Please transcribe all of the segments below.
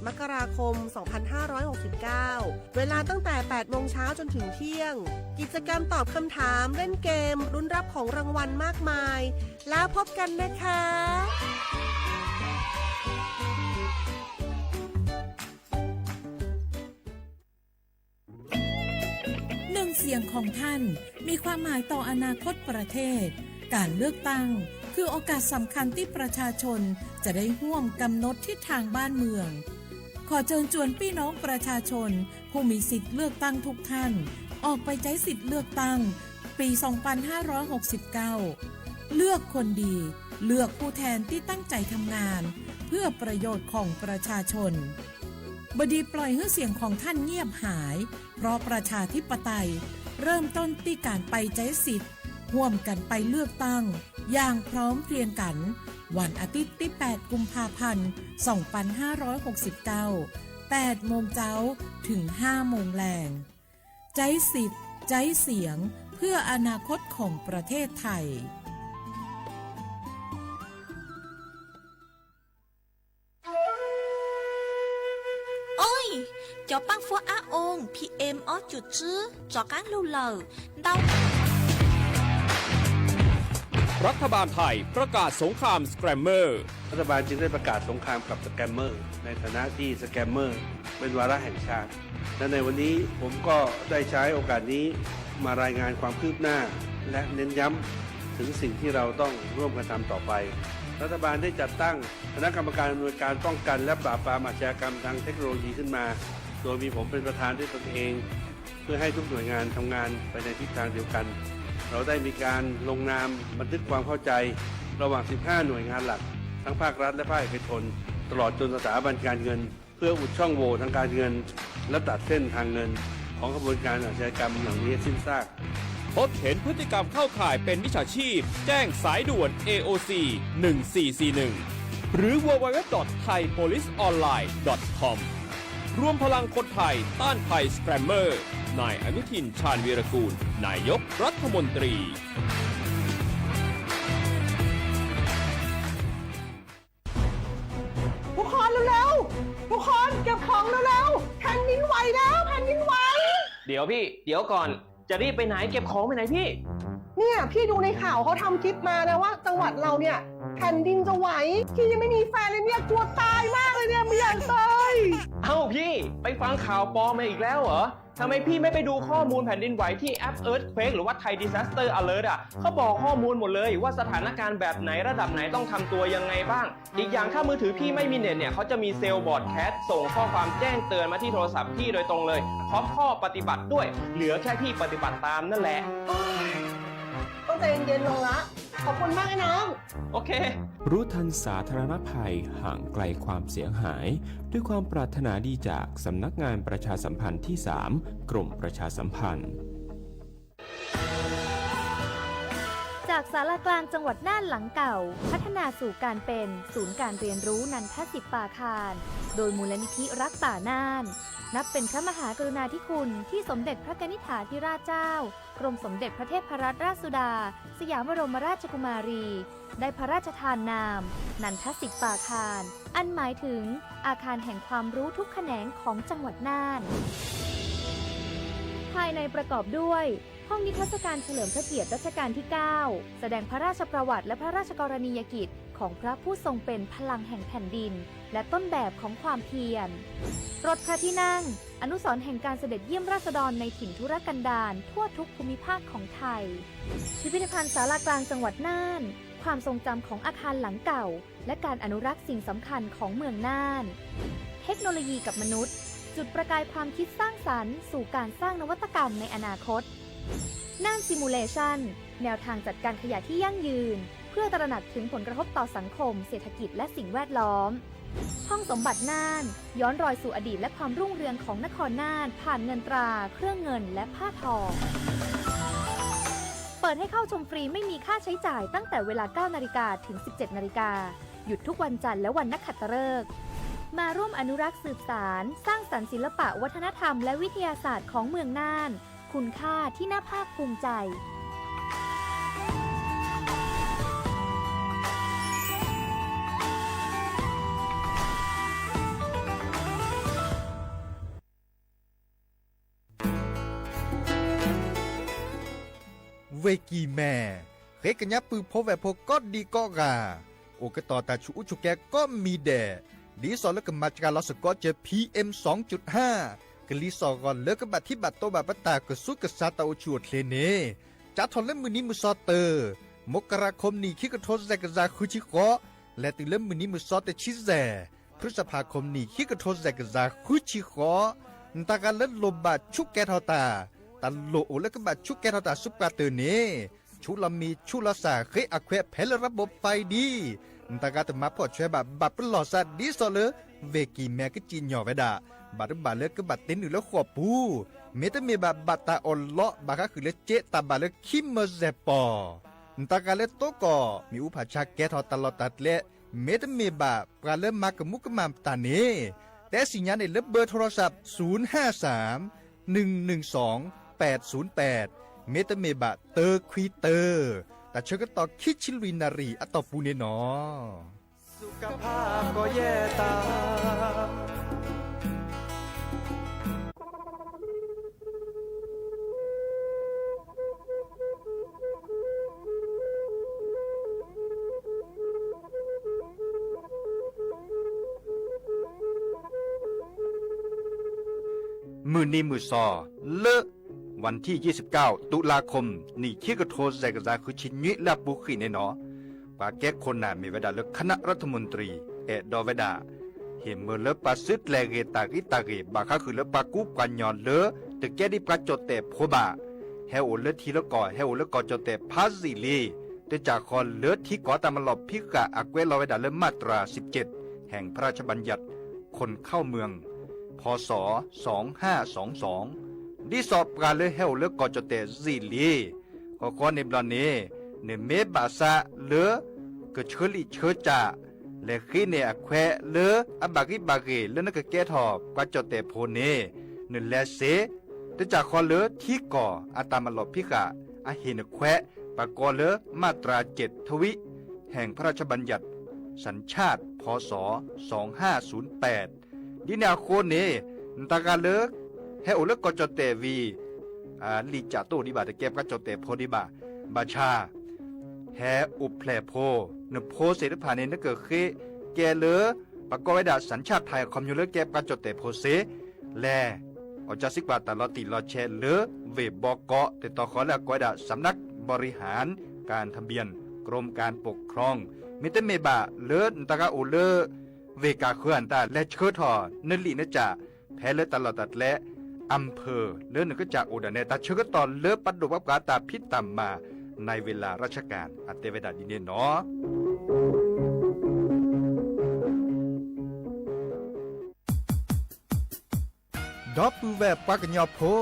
มกราคม สองพันห้าร้อยหกสิบเก้า เวลาตั้งแต่ แปดโมงเช้าจนถึงเที่ยง กิจกรรมตอบคำถาม เล่นเกม ลุ้นรับของรางวัลมากมาย แล้วพบกันนะคะ หนึ่งเสียงของท่านมีความหมายต่ออนาคตประเทศ การเลือกตั้งคือโอกาสสำคัญที่ประชาชนจะได้ร่วมกำหนดทิศทางบ้านเมือง ขอเชิญชวนพี่น้องประชาชนผู้มีสิทธิ์เลือกตั้งทุกท่าน ออกไปใช้สิทธิ์เลือกตั้งปี สองพันห้าร้อยหกสิบเก้า เลือกคนดี เลือกผู้แทนที่ตั้งใจทำงาน เพื่อประโยชน์ของประชาชน บดีปล่อยให้เสียงของท่านเงียบหาย เพราะประชาธิปไตยเริ่มต้นที่การไปใช้สิทธิ์ ร่วมกันไปเลือกตั้งอย่างพร้อมเพรียงกัน วันอาทิตย์ที่ แปด กุมภาพันธ์ สองพันห้าร้อยหกสิบเก้า แปด โมงเจ๊า ถึง ห้า โมงแลง ใจ๊สิทธิ์ ใจ๊เสียง เพื่ออนาคตของประเทศไทย Ôi, cov paj fuab ab ong PM อสจุดซืบ จอดกลางลูกเหล่า เดา รัฐบาลไทยประกาศสงครามสแกรมเมอร์ รัฐบาลจึงได้ประกาศสงครามกับสแกมเมอร์ ในฐานะที่สแกมเมอร์เป็นวาระแห่งชาติ และในวันนี้ผมก็ได้ใช้โอกาสนี้มารายงานความคืบหน้า และเน้นย้ำถึงสิ่งที่เราต้องร่วมกันทำต่อไป รัฐบาลได้จัดตั้งคณะกรรมการอำนวยการป้องกันและปราบปรามอาชญากรรมทางเทคโนโลยีขึ้นมา โดยมีผมเป็นประธานด้วยตนเอง เพื่อให้ทุกหน่วยงานทำงานไปในทิศทางเดียวกัน เราได้มีการลงนามบันทึกความเข้าใจระหว่าง สิบห้า หน่วยงานหลัก ทั้งภาครัฐและภาคเอกชน ตลอดจนสถาบันการเงิน เพื่ออุดช่องโหว่ทางการเงิน และตัดเส้นทางเงินของขบวนการอาชญากรรมเหล่านี้ให้สิ้นซาก พบเห็นพฤติกรรมเข้าข่ายเป็นมิจฉาชีพ แจ้งสายด่วน เอ โอ ซี หนึ่งสี่สี่หนึ่ง หรือ ดับเบิลยู ดับเบิลยู ดับเบิลยู ดอท ไทย โพลิส ออนไลน์ ดอท คอม รวมพลังคนไทยต้านภัยสแกรมเมอร์ นายอนุทิน ชาญวีรกูล นายกรัฐมนตรี ทุกคนเร็วๆ ทุกคนเก็บของเร็วๆ แผ่นดินไหวแล้ว แผ่นดินไหว เดี๋ยวพี่ เดี๋ยวก่อน จะรีบไปไหน เก็บของไปไหนพี่ เนี่ย พี่ดูในข่าวเขาทำคลิปมานะว่าจังหวัดเราเนี่ย แผ่นดินจะไหว พี่ยังไม่มีแฟนเลยเนี่ย กลัวตายมากเลยเนี่ย ไม่อยากตาย เอ้าพี่ ไปฟังข่าวปลอมมาอีกแล้วเหรอ ทำไมพี่ไม่ไปดูข้อมูลแผ่นดินไหวที่แอป Earthquake หรือว่า Thai Disaster Alert อ่ะ เขาบอกข้อมูลหมดเลยว่าสถานการณ์แบบไหนระดับไหนต้องทำตัวยังไงบ้าง อีกอย่างถ้ามือถือพี่ไม่มีเน็ตเนี่ย เขาจะมี cell broadcast ส่งข้อความแจ้งเตือนมาที่โทรศัพท์พี่โดยตรงเลย พร้อมข้อปฏิบัติด้วย เหลือแค่พี่ปฏิบัติตามนั่นแหละ ต้องใจเย็นๆ ลงละ ขอบคุณมากนะน้อง โอเค รู้ทันสาธารณภัย ห่างไกลความเสียหาย ด้วยความปรารถนาดีจากสำนักงานประชาสัมพันธ์ที่ สาม กรมประชาสัมพันธ์ จากศาลากลางจังหวัดน่านหลังเก่า พัฒนาสู่การเป็นศูนย์การเรียนรู้นันทสิปปาคาร โดยมูลนิธิรักป่าน่าน นับเป็นพระมหากรุณาธิคุณที่สมเด็จพระกนิษฐาธิราชเจ้า กรมสมเด็จพระเทพรัตนราชสุดา สยามบรมราชกุมารี ได้พระราชทานนาม นันทสิปปาคาร อันหมายถึงอาคารแห่งความรู้ทุกแขนงของจังหวัดน่าน ภายในประกอบด้วย ห้องนิทรรศการเฉลิมพระเกียรติรัชกาลที่ เก้า แสดงพระราชประวัติและพระราชกรณียกิจของพระผู้ทรงเป็นพลังแห่งแผ่นดิน และต้นแบบของความเพียร รถพระที่นั่ง อนุสรณ์แห่งการเสด็จเยี่ยมราษฎรในถิ่นทุรกันดารทั่วทุกภูมิภาคของไทย พิพิธภัณฑ์ศาลากลางจังหวัดน่าน ความทรงจำของอาคารหลังเก่า และการอนุรักษ์สิ่งสำคัญของเมืองน่าน เทคโนโลยีกับมนุษย์ จุดประกายความคิดสร้างสรรค์สู่การสร้างนวัตกรรมในอนาคต น่าน Simulation แนวทางจัดการขยะที่ยั่งยืน เพื่อตระหนักถึงผลกระทบต่อสังคม เศรษฐกิจ และสิ่งแวดล้อม ห้องสมบัติน่าน ย้อนรอยสู่อดีตและความรุ่งเรืองของนครน่าน ผ่านเงินตรา เครื่องเงิน และผ้าทอ เปิดให้เข้าชมฟรีไม่มีค่าใช้จ่ายตั้งแต่เวลา เก้า นาฬิกา ถึง สิบเจ็ด นาฬิกา หยุดทุกวันจันทร์และวันนักขัตฤกษ์ มาร่วมอนุรักษ์สืบสาน สร้างสรรค์ศิลปะวัฒนธรรมและวิทยาศาสตร์ของเมืองน่าน คุณค่าที่น่าภาคภูมิใจ เ ဝ့ၢ်ကံၢ်မဲၢ် ဃ့ကညးပုၢ်ဖိဝဲၢ်ဖိကိးဒံကိးဂၤ အိၣ်ကတီၤတၢ်ဆူးအူဆူးကဲကိးမံၤဒဲး ဒ်သိးလၢကမၤစှၤလီၤစ့ၢ်ကီးစၢၤ P M စူၣ်ဟၣ် ကလံၤစိးဂီၤလၢကဘၣ်ထံဘၣ်တီဘၣ်ပတၢ်ကဆူးကဆါတၢ်အိၣ်ဆူၣ်အိၣ်ချ့န့ၣ် စးထီၣ်လၢမုၢ်နံၤမုၢ်စီၤတၢ, မကရၤ ခီပနံၣ် ခံကထိယဲၢ်ကယၤဃုဆံဃိး, လဲၤတုၤလၢမုၢ်နံၤမုၢ်စီၤတဆံယဲၢ်, ဖုစဖး ခီပနံၣ် ခံကထိယဲၢ်ကယၤဃုဆံဃိး, နတၢ်ဂၤလၢလိၣ်ဘၣ်ဆူးကဲထီၣ်တၢ်, တၢ်လိၣ်အိၣ်လၢကဘၣ်ဆူးကဲထီၣ်တၢ်ဆူးပှၤတၢၢ်န့ၣ် ဆူးလီၤမံၤဆူးလီၤစၢ် ဃ့အခွဲးဖဲလၢ ရဘိးဖးဒံ, နတၢ်ဂၤတမၤဖှီၣ်ဆှဲဘၣ် ဘၣ်ပလီၢ်စးဒ်သိးလၢ ဝ့ၢ်ကံၢ်မဲၢ်ကစံၣ်ညီၣ်ဝဲဒၣ်, ဘၣ်တဘၣ်လၢကဘၣ်တ့နုာ်လၢဃိာ်ပူၤ, မ့တမ့ၢ်ဘၣ်ဘၣ်တၢ်အီၣ်လီး ဘၣ်ဃးဃုာ်လၢစ့တၢ်ဘၣ်လၢခံမၢယဲၢ်ပီၢ်, နတၢ်ဂၤလၢတိကီၢ် မ့ၣ်အူဖးဆါကဲထီၣ်တၢ်လီၢ်တၢ်ကျဲ မ့တမ့ၢ်ဘၣ်ပှၤလၢမၤကမူးကမၣ်တၢ်န့ၣ် တဲသ့ၣ်ညါန့ၢ်လၢဘၢထိရစး ศูนย์ห้าสาม หนึ่งหนึ่งสอง แปดศูนย์แปด မ့တမ့ၢ်ဘၣ်တၢခွံတၢ, တၢ်ဆၢကတီၢ်ခံဆံလွံၢ်နၣ်ရံၣ်အတီၢ်ပူၤန့ၣ်လီၤ. မုၢ်နံၤမုၢ်စီၤလၢ วันที่ยี่สิบเก้า ตุลาคม နံၣ်ခံကထိယဲၢ်ကယၤဃုဆံနွံလၢအပူၤဃံးန့ၣ်လီၤ. ပှၤကဲခိၣ်နၢ်မ့ၢ်ဝဲဒၣ်လၢ คณะรัฐมนตรี အဲၣ်ဒိးဝဲဒၣ် ဟ့ၣ်မၢလၢပှၤစုကျဲၤဂ့ၤတၢ်ဂံၢ်တၢ်ဂ့ၢ် ဘၣ်ဃးဃုာ်လၢပှၤကူပှၤကညီလၢ တကဲဒ်ပှၤကၠီၣ်တဲၣ်ဖိဘၣ်, ဟဲအိၣ်လၢထံလၢကီၢ် ဟဲအိၣ်လၢကီၢ်ကၠီၣ်တဲၣ်ဖးယံာ်လံ, တကးဃီလၢထံကီၢ်တၢ်မၤလီၢ်ဖံးဃာ် အကွဲးလီၤဝဲဒၣ်လၢ มาตราสิบเจ็ด แห่งพระราชบัญญัติคนเข้าเมือง พ.ศ. สองห้าสองสอง ဒ်သိးပှၤလၢဟဲအိၣ်လၢကီၢ်ကၠီၣ်တဲၣ်ယံာ်လံ ဃီဃီန့ၣ်ဘျီန့ၣ် နမ့ၢ်ဘၣ်ဆၣ်လၢ ကဆၢလံာ်ဆၢစၢ် လဲၤဃ့န့ၢ်အခွဲးလၢအဘၣ်ဂံၢ်ဘၣ်ဂ့ၤ လၢနကကဲထီၣ်ပှၤကၠီၣ်တဲၣ်ဖိန့ၣ် နလဲၤစ့ တကးဃီလၢထံကီၢ်အတၢ်မၤလီၢ်ဖံးဃာ် အဟ့ၣ်နခွဲး ပကိးလၢ มาตราเจ็ด ทวิ แห่งพระราชบัญญัติ สัญชาติ พ.ศ. สองห้าศูนย์แปด ဒ်န့ၣ်အဃိန့ၣ် နတၢ်ဂၤလၢ ဟဲအိၣ်လၢကီၢ်ကၠီၣ်တဲၣ်ဝံၤ လံာ်ကၠးတအိၣ်ဒံးဘၣ် တကဲပှၤကၠီၣ်တဲၣ်ဖိဒံးဘၣ်, ဘၣ်ဆၣ် ဟဲအိၣ်ဖျဲၣ်ဖိ, နဖိသ့ၣ်တဖၣ်န့ၣ် နကဃ့ကဲလၢ ပကိးဝဲဒၣ် สัญชาติไทย အခီပညီလၢကဲပှၤကၠီၣ်တဲၣ်ဖိစ့ လဲၤ အီၣ်ကၢစံကွၢ်တၢ်လီၤတံၢ်လီၤဆဲးလၢ ဝ့ၢ်ဘီကီး တတီၤဃီလၢအကိးဝဲဒၣ် สำนักบริหารการทะเบียน กรมการปกครอง မ့တမ့ၢ်ဘၣ်လၢနတၢ်ဂၤအိၣ်လၢ ဝ့ၢ်ကၢ်ဃၢၤအတၢ် လဲၤဆှၢထီၣ်နလံာ်နကၠး ဖဲလၢတၢ်လီၢ်တၢ်ကျဲ อำเภอ လၢနကစၢ်အိၣ်ဒၣ်နဲ တၢ်ဆၢကတီၢ်လၢပဒိၣ်ပှၤပှၢ်တၢ်ဖံးတၢ်မၤ ในเวลาราชการ အတဲဝဲဒၣ်ဒ်န့ၣ်လီၤ. ဒီပုၢ်ဝဲၢ်ပှၤကညီဖိ,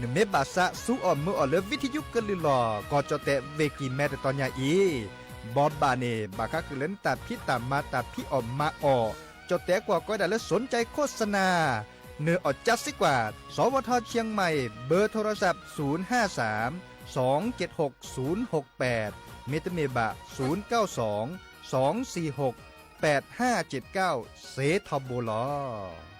နမ့ၢ်ဘၣ်ဆၣ်ဆူအီၣ်မၢအီၣ်လၢ ဝံထံယူကလုၢ်လီၤ ကီၢ်ကၠီၣ်တဲၣ်ဝ့ၢ်ကံၢ်မဲတတီၤညါအံၤ, ဘီဘၣ်န့ၣ် ဘၣ်ဃးဃုာ်လၢနတၢ်ဖံးတၢ်မၤတၢ်ဖံးအီၣ်မၤအီၣ်, ကၠီၣ်တဲၣ်ကွီၢ်ကိးဝဲဒၣ်လၢ สนใจโฆษณา နအီၣ်ကၢစံကွၢ် สวท เชียงใหม่ เบอร์โทรศัพท์ ศูนย์ห้าสามสองเจ็ดหกศูนย์หกแปด မ့တမ့ၢ်ဘၣ် ศูนย์เก้าสองสองสี่หกแปดห้าเจ็ดเก้า စ့ထီဘိလီၤ.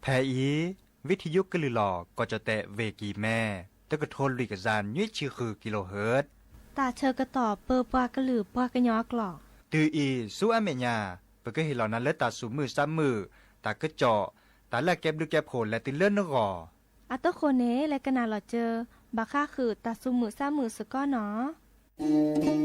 ဖဲအံၤ ဝံထံယူကလုၢ်လီၤ ကီၢ်ကၠီၣ်တဲၣ်ဝ့ၢ်ကံၢ်မဲ တကထိလွံၢ်ကယၤနွံဆံဃု kilohertz တၢ်ဆၢကတီၢ်ပၢပှၤကလုာ်ပှၤကညီအကျိာ်, တုၤအံၤဆူအမဲာ်ညါ ပကဟ့ၣ်လီၤနၤလၢတၢ်သူၣ်မုာ်သးမုာ်, တၢ်ကစီၣ်, တၢ်လၢအကဲဘျုးကဲဖှိၣ်လဲၤတုၤလၢနဂီၢ် အတဃိန့ၣ် လဲၤကနၣ်လီၤစၢၤ ဘၣ်ဃးဃုာ်တၢ်သူၣ်မုာ်သးမုာ်စ့ၢ်ကီးနီၤ.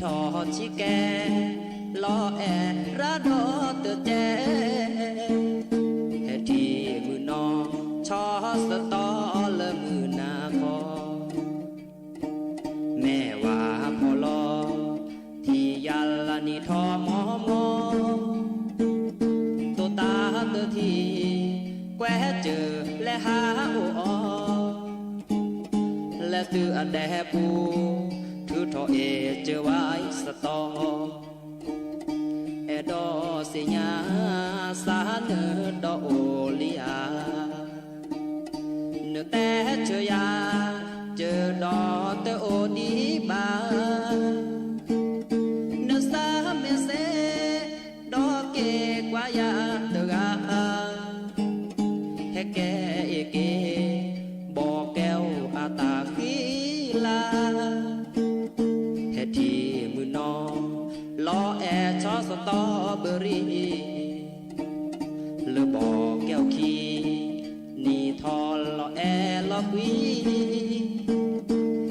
ထီၣ်ဆံကဲ, လီၤအဲၣ်ရၤဒီးတကဲ, ဟဲထံၣ်မုၢ်နီၤ, ဆီဆၢတီလၢမုၢ်နၤခီ, မဲာ်ဝါဖီလီၤ, ထံၣ်ယၤလၢနံၣ်ထီၣ်မီမီ, တိၢ်တၢ်တထံၣ်, ကွဲစၢၤလဲၤဟးအိၣ်အီၤ လၢသုးအဒဲပူၤ, ထုးထီၣ်အ့ၣ်စၢၤဝဲစတီၤ, အဲၣ်ဒိးသ့ၣ်ညါစးနၢၤဒီးအိၣ်လံဧါ, နတဲဆၢယၤ, စၢၤဒီးတအိၣ်ဒံးဘၣ်, နသးမ့ၢ်စဲ ဒီးက့ၤကွၢ်ယၤတဂၤ, ဟဲကဲအ့ၣ်က့ၤ, ဘီကဲအိၣ်အတၢ်ဃံလၤ, ဟဲထံၣ်မုၢ်နီၤ, လီၤအဲၣ်ဆီစတီဘရံၤ, လၢဘီကဲအိၣ်ခံ, နံၣ်ထီၣ်လီၤအဲၣ်လီၤကွံ,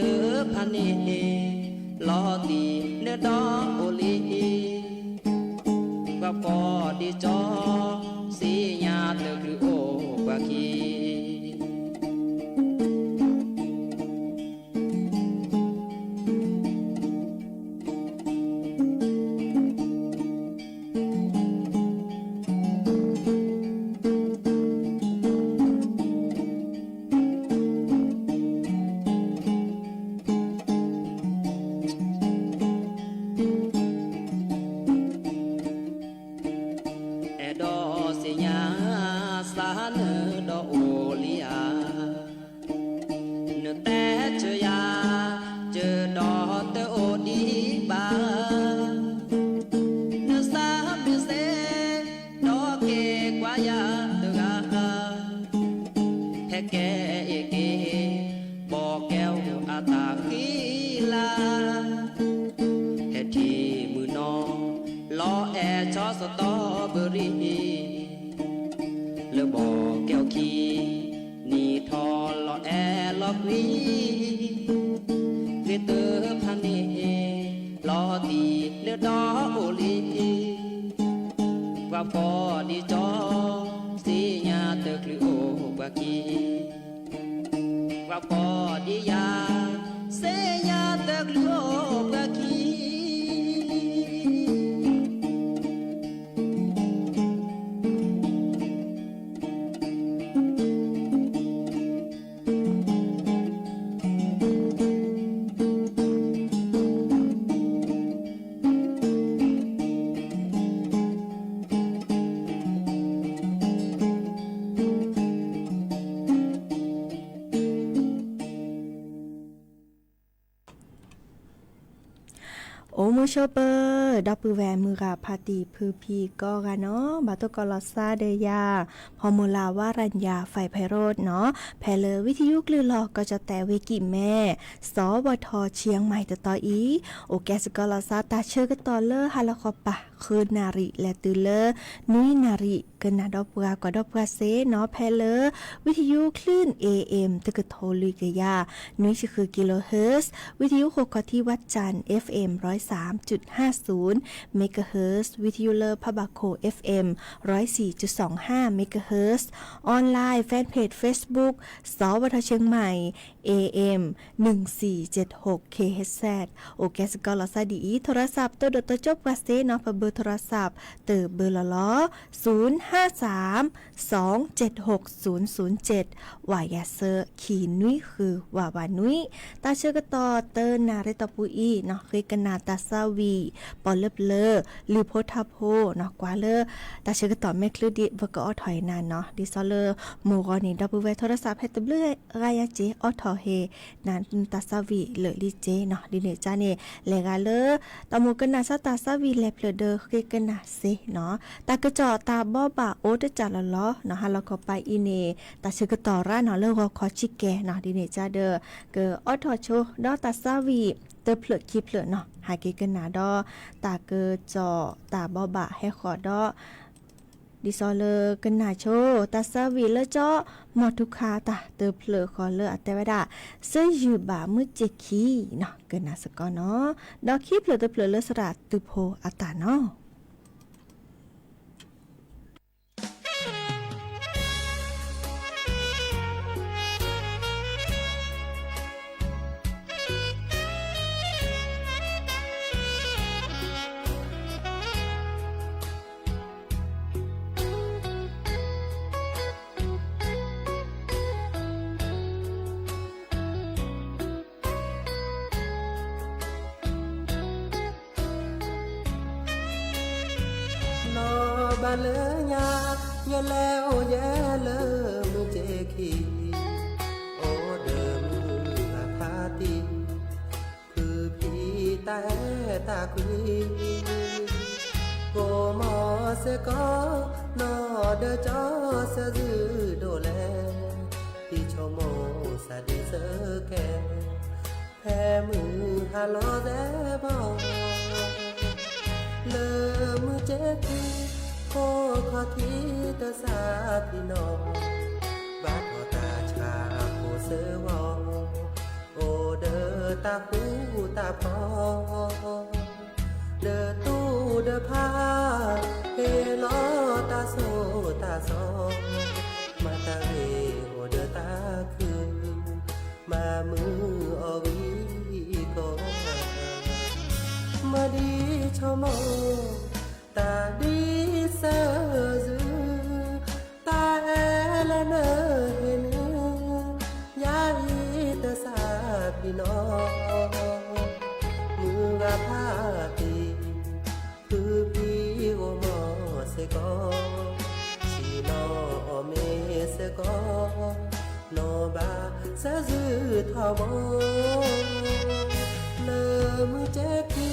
ဂ့ၤတဖၣ်န့ၣ်, လီၤတံၢ်နၢၤဒီးအိၣ်လံ ပှၤကိးဒံးကၠီ, သ့ၣ်ညါတချုးအိၣ်ပှၤခံ. အဲၣ်ဒိးသ့ၣ်ညါစးနၢၤဒီးအိၣ်လံဧါ, နတဲဆၢယၤ, စၢၤဒီးတအိၣ်ဒံးဘၣ်, နသးမ့ၢ်စဲ, ဒီးက့ၤကွၢ်ယၤတဂၤ, ဟဲကဲအ့ၣ်က့ၤ, ဘီကဲအိၣ်အတၢ်ဃံလၤ, ဟဲထံၣ်မုၢ်နီၤ, လီၤအဲၣ်ဆီစတီဘရံၤ, လၢဘီကဲအိၣ်ခံ, နံၣ်ထီၣ်လီၤအဲၣ်လီၤကွံ, ဂ့ၤတဖၣ်န့ၣ်, လီၤတံၢ်နၢၤဒီးအိၣ်လံ, ပှၤကိးဒံးကၠီ, သ့ၣ်ညါတချုးအိၣ်ပှၤခံ, ပှၤကိးဒံးယၤ, သ့ၣ်ညါတချုးအိၣ်ပှၤခံ. အိၣ်မူဆိပၢၤ, ဒီပုၢ်ဝဲၢ်မုၢ်ဂၤဖါတံၢ်ဖုဖံကိးဂၤနီၤ, ဘၣ်တိၢ်ကီးလီၤစၢ်ဒီးယၤ, ဖီမုၢ်လၢ်ဝါရၤယၤ ဖဲဖဲရိၣ်နီၤ, ဖဲလၢဝံထယုကလုၢ်လီၢ်ကီၢ်ကၠီၣ်တဲာ်ဝ့ၢ်ကံၣ်မဲ, စီၤဝီၤထီၣ်ဆံၣ်မံၣ်တတီၤအံၤ, အိၣ်ကဲစ့ၢ်ကီးလီၤစၢ်တၢ်ဆၢကတီၢ်လၢဟါလီၤခီပၤ ဃုနၣ်ရံၣ် လဲၤတုၤလၢ နွံနၣ်ရံၣ် ကနၣ်ဒီးပှၤကွၢ်ဒီးပှၤစ့ၢ်နီၤ, ဖဲလၢ ဝံထယုကလုၢ် AM တကထိလွံၢ်ကယၤ နွံဆံဃု kilohertz, ဝံထယုဃိးခီၣ်ထံးဝၣ်ကၠၣ် FM ร้อยสามจุดห้าศูนย์ megahertz, ဝံထယုလၢဖးဘၣ်ခိၣ် FM ร้อยสี่จุดสองห้า megahertz, online fan page Facebook စီၤဝီၤထီၣ်ဆံၣ်မံၣ် AM หนึ่งสี่เจ็ดหก kilohertz, အိၣ်ကဲစ့ၢ်ကီးလီၤစၢ်ဒ်အံၤ, โทรศัพท์ တဒိးတကၠိပှၤစ့ၢ်နီၤ, ပဘု โทรศัพท์ တဘုလီၤလီၤ, ศูนย์ห้าสาม สองเจ็ดหกศูนย์ศูนย์เจ็ด, ဝၤယၤဆၢခံနွံဃု ဝးဝးနွံ, တၢ်ဆၢကတီၢ်တနၣ်ရံၣ်တီၢ်ပူၤအံၤနီၤ, ဃ့ကနၣ်တၢ်သးဝံၣ် ပီၣ်လၢပျၢၤ လုၢ်ဖိထါဖိနီၤ, ကွၢ်လၢ တၢ်ဆၢကတီၢ်မဲာ်ချံဒ်ပကအိးထီၣ်အံၤနၤနီၤ, ဒ်သိးလၢ မုၢ်ဂီၤန့ၣ် ဒီပုၢ်ဝဲၢ် โทรศัพท์ ဟဲတဘျုးဂၤယၤစ့ၢ် အိးထီၣ်ဟ့ၣ် နတၢ်သးဝံၣ်လၢာ်လံစ့ၢ်နီၤ, ဒ်န့ၣ်ကန့ၣ် လဲၤဂၤလၢ တၢ်မိၣ်ကနၣ်စၢ်တၢ်သးဝံၣ်လဲၤဖျၢၣ်ဒီးဃ့ကနၣ်စ့ၢ်နီၤ, တၢ်ကစီၣ်တၢ်ဘိးဘၣ်အိၣ်တကၢ်လီၤလီၤနီၤ, ဟါလီၤခီပၤအံၤန့ၣ် တၢ်ဆၢကတီၢ်ရၣ်နီၤလၢဂီၤခီဆံကဲနီၤ, ဒ်န့ၣ်ကဒီး ကအိးထီၣ်ဆိဒီးတၢ်သးဝံၣ်တဖျၢၣ်ခံဖျၢၣ်နီၤ, ဟးက့ၤကနၣ်ဒီး တၢ်ကစီၣ်တၢ်ဘိးဘၣ်ဟဲဃီၤဒီး ဒ်သိးလၢကနၣ်ဆိ တၢ်သၢဝံၤလၢကၠီ မီၤထူခါတၢ်တဖျၢၣ်ဃီလၢအတဲဝဲဒၣ် စၢယုၢ်ဘၣ်မုၢ်စ့ၢ်ခံနီၤ ကနၣ်စ့ၢ်ကီးနီၤ. ဒီးခံဖျၢၣ်တဖျၢၣ်လၢသရၣ်သုးဖိအတၢ်နီၤ. နီၢ်ဘၣ်လၢညါ ယလဲၤအိၣ်ယဲလၢမုၢ်စ့ၢ်ခံ, အိၣ်ဒီးမုၢ်ဂၤဖးတံၢ်, ဖုဖံတၢ်အဲၣ်တၢ်ကွံ, ကိးမီၤစ့ၢ်ကီး, နီၢ်ဒီးကၠီစၢၤစုဒိၣ်လဲၣ်, တံၤဆိကမိၣ်စးဒံးစၢၤကဲ, ဖဲမုၢ်ဟါလီၤသဲဘီ, လၢမုၢ်စ့ၢ်ခံ, ခိၣ်ခီၣ်ထံးတစးဖံးနီၣ်, ဘၣ်ထီၣ်တၢ်ဆါဖိစၢၤဂီၢ်, အိၣ်ဒီးတၢ်ဃူတၢ်ဖိး, ဒီးတူၢ်ဒီးဖါ, ဟ့ၣ်လီၤတၢ်ဆိၣ်တၢ်ဆီ, မၤတၢ်ဂ့ၤအိၣ်ဒီးတၢ်ခု, မၤမုာ်အီၤဂံၢ်ကီ, မ့ၢ်ဒ်ဆိကမိၣ်, တၢ်ဒ်စၢၤစု, တၢ်အဲၣ်လၢနဟ့ၣ်န့ၣ်, ယၤအံၤတစးဖံးနီၣ်, မုၢ်ဂၤဖးတံၢ်, ဖုဖံဂီၢ်မီၤစ့ၢ်ကီး, ဆံးနီၣ်အီၣ်မ့ၤစ့ၢ်ကီး, နီၢ်ဘၣ်စၢၤစုထီဘိ, လၢမုၢ်စ့ၢ်ခံ,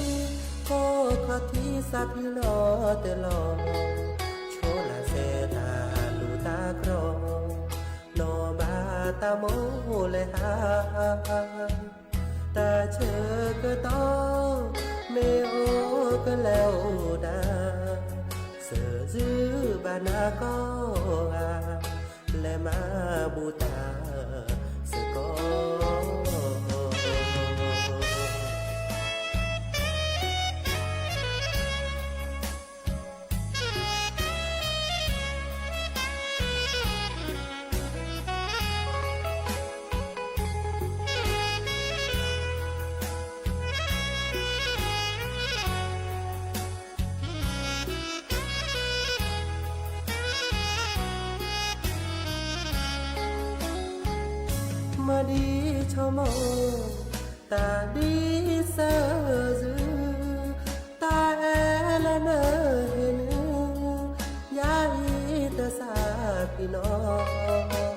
ခိၣ်ခီၣ်ထံးစးဖံးလီၤတလီၤ, ဆိလၢစဲတၢ်လူၢ်တၢ်ကြီ, နီၢ်ဘၣ်တၢ်မိၣ်လဲၤဟါ, တၢ်ဆၢကတီၢ်, မ့ၢ်အိၣ်ကလဲၤအိၣ်ဒၣ်, စၢၤစုဘၣ်နၤကိးဂၤ, လဲၤမၤဘူးတၢ်စ့ၢ်ကီး. မ့ၢ်ဒ်ဆိကမိၣ်, တၢ်ဒ်စၢၤစု, တၢ်အဲၣ်လၢနဟ့ၣ်န့ၣ်, ယၤအံၤတစးဖံးနီၣ်,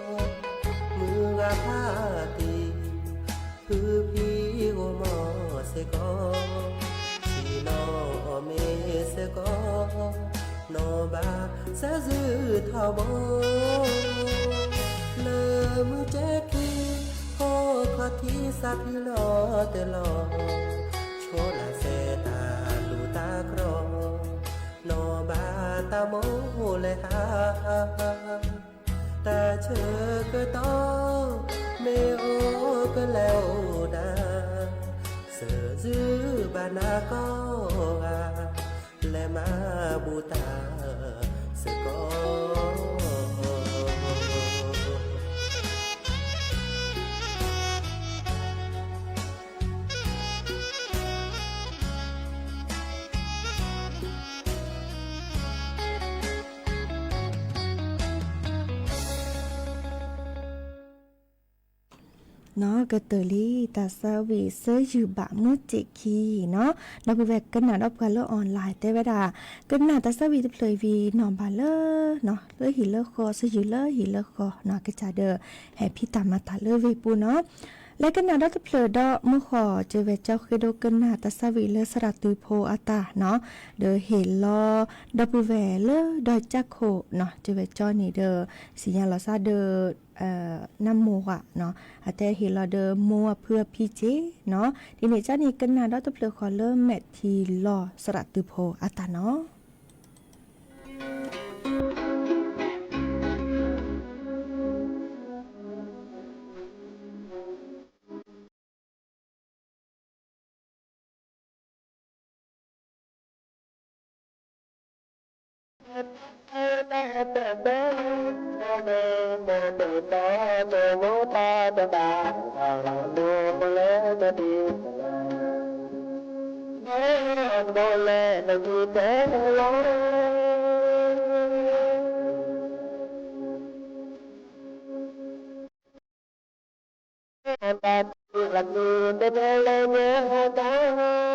မုၢ်ဂၤဖးတံၢ်, ဖုဖံဂီၢ်မီၤစ့ၢ်ကီး, ဆံးနီၣ်အီၣ်မ့ၤစ့ၢ်ကီး, နီၢ်ဘၣ်စၢၤစုထီဘိ, လၢမုၢ်စ့ၢ်ခံ, ခိၣ်ခီၣ်ထံးစးဖံးလီၤတလီၤ, ဆိလၢစဲတၢ်လူၢ်တၢ်ကြီ, နီၢ်ဘၣ်တၢ်မိၣ်လဲၤဟါ, တၢ်ဆၢကတီၢ်, မ့ၢ်အိၣ်ကလဲၤအိၣ်ဒၣ်, စၢၤစုဘၣ်နၤကိးဂၤ, လဲၤမၤဘူးတၢ်စ့ၢ်ကီး. နီၢ်ကတၢၢ်လံ တၢ်သၢဝံၤ စၢၤယုၢ်ဘၣ်မုၢ်စ့ၢ်ခံနီၤ, ဒီပုၢ်ဝဲၢ်ကနၣ်ဒီးပှၤလၢ online တဲဝဲဒၣ်, ကနၣ်တၢ်သၢဝံၤတဖျၢၣ်အံၤ နီၢ်ဘၣ်လၢ လၢဟံၣ်လၢဃီ စၢၤယုၢ်လၢဟံၣ်လၢဃီနီၤ, ကစၢ်ဒီး ဟဲဖံးတၢ်မၤတၢ်လၢဝ့ၢ်ပူၤနီၤ. လဲၤကနၣ်ဒီးတဖျၢၣ်ဒီး မုၢ်ဃီ ကၢဝဲၢ်ကၠီဃ့ဒိကနၣ် တၢ်သၢဝံၤလၢသရၣ်သုးဖိအတၢ်နီၤ, ဒီးဟ့ၣ်လီၤ ဒီပုၢ်ဝဲၢ်လၢဒီးကၠၢ်ခိၣ်နီၤ, ကၢဝဲၢ်ကၠီန့ၣ်ဒီး စံၣ်ညီၣ်လီၤသးဒီး နၢ်မိၢ်ဝၤနီၤ, အတဲဟ့ၣ်လီၤဒီးမိၢ်အဖုအဖံစ့ၢ်နီၤ, ဒ်န့ၣ်ကၠီန့ၣ် ကနၣ်ဒီးတဖျၢၣ်ဃီလၢမဲာ်ထံလီၤသရၣ်သုးဖိအတၢ်နီၤ. နီၢ် ကတၢၢ်ဝဲဒၣ်လံ တၢ်သးဝံၣ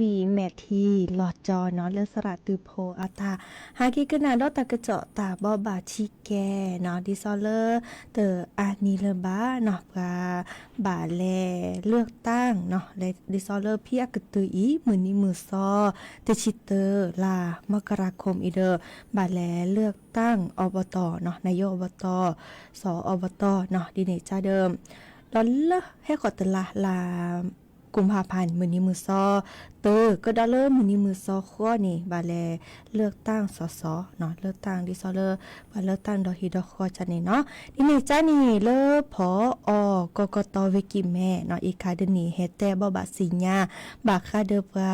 ်မဲာ်ထံလီၤကၠီနီၢ် လၢသရၣ်သုးဖိအတၢ်ဟးက့ၤကနၣ်ဒီးတၢ်ကစီၣ်တၢ်ဘိးဘၣ်ဆံးကဲနီၢ် ဒ်သိးလၢ တအါနံၤလၢၤဘၣ်နီၢ် ပှၤဘၣ်လဲၤ เลือกตั้ง နီၢ် ဒ်သိးလၢဖဲအကတၢၢ်အံၤ မုၢ်နံၤမုၢ်သီ တဆံတၢ လါမကရၤခိၣ်အံၤဒီး ဘၣ်လဲၤ เลือกตั้ง อบต နီၢ် นายกอบต สอบต နီၢ် ဒ်န့ၣ်ကဒီး ဒီးလၢဟဲဃီၤတလါ လါกุมภาพันธ์ မုၢ်နံၤမုၢ်သီ တၢ ကဒီးလၢမုၢ်နံၤမုၢ်သီဃီန့ၣ် ဘၣ်လဲၤ เลือกตั้ง สส နီၢ် เลือกตั้ง ဒ်သိးလၢ ပှၤ เลือกตั้ง ဒီးဟံးဒီးဃီကန့ၣ်နီၢ် ဒ်န့ၣ်ကန့ၣ် လၢဖီအီၣ် กกต ဝ့ၢ်ကံၣ်မဲနီၢ် အံၤခါဒ်န့ၣ် ဟဲတဲဘိးဘၣ်သ့ၣ်ညါ ဘၣ်ဃးဒီးပှၤ